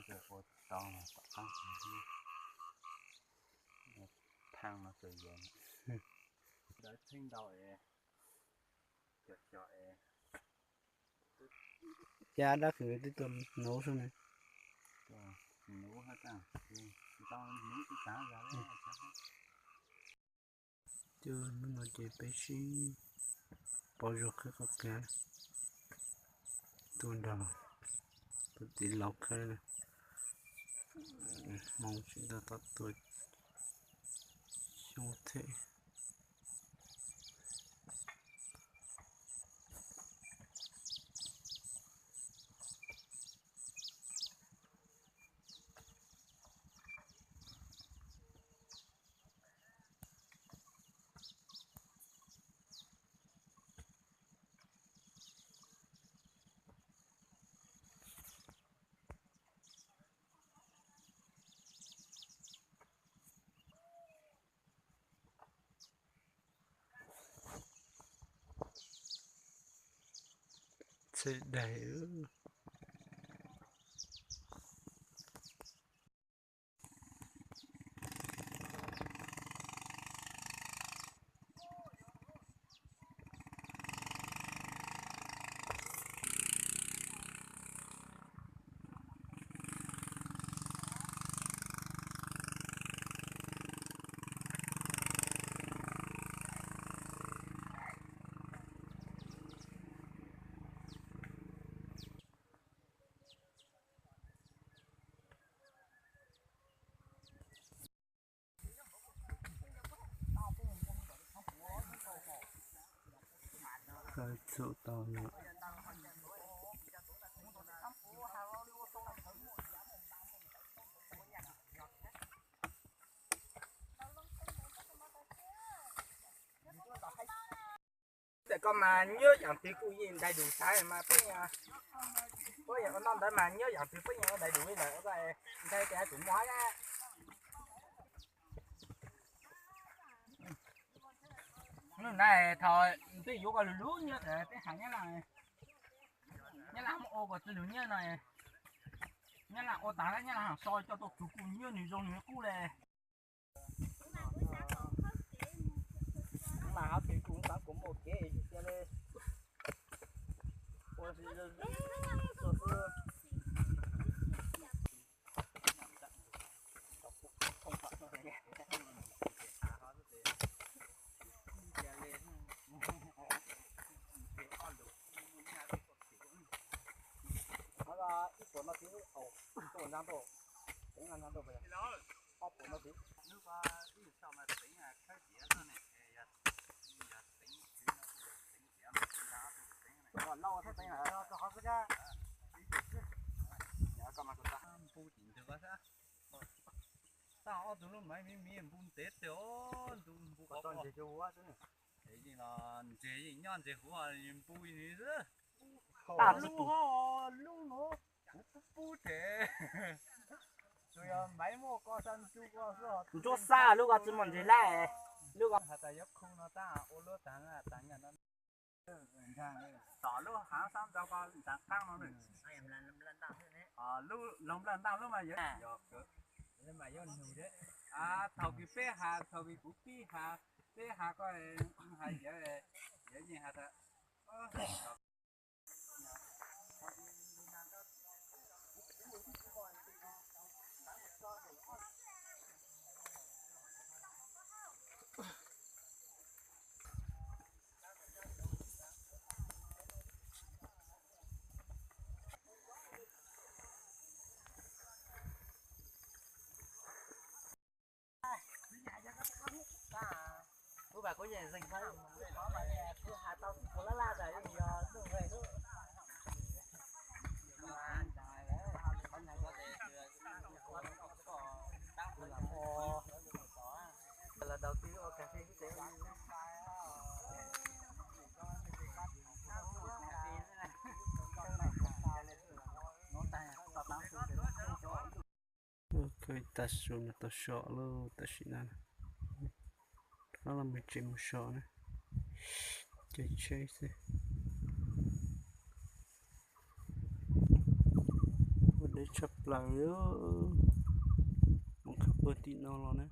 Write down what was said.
Ua tau tom qab, pheej no txawm yuav ntawd pheej ntau es, cov dab kws twb tuaj nuv xwb na. Nuv, ntau nuv tsis tav zog. Cov hnub no ces peb sib pauv zog khawb qhov kiag tuaj nrog tus txiv laus khawb. Hmoob tsis nto tom tuaj xyoo them. Txhij daig. Khawb txhum tau no. Tes koj mas nyob yaam twg kuj yeej dai dus tas mas peb, peb yeej ua noj ntawd mas nyob yaam twg peb yeej ua dai dus li lawm, ntshai tes hais txwm muaj hab. Hnub na thaum twb yuav koj lug lug nyob peb has Nyab Laj, Nyab Laj muab ua koj txwj lug nyob no, Nyab Laj ua taag Nyab Laj so coj tuaj kws kuj nyob nwg zoo nwg qub le. Mas hab tes kuv xaav kuv muaj kev cia le ua si xwb. Ib puas no twb, ntag, ob puas no twb. Npus tim ntug, tab ob tug lub maiv miv miv npus ntev teg os, ntu npus qhov, yeej los ntseg yeej nyob ntseg huv npus nws xwb. Lub ho lub no kuv pub pub tes, tsuas yog maiv muaj ko sa ntsu ko xwb. Ntsuab xab lub ko tsi muaj ntseg lawm, lub ko has tas yuav khu no tab ua lub taag taag nyaj no. Tom lub haav xab ntxo ko ntaag qaab no, lub loog nplaj ntaaj lub mas yog, thaum kws peb has, thaum kws kuv pib has, peb has ko, has yawv, yawv yeej has tas Kawg tag su no tau so lawm tam sim no, rov los mus tsev mus so na, caij tsheb xwb. Ua deb Tshaj plaws li. Mus khawb puag tim no los na.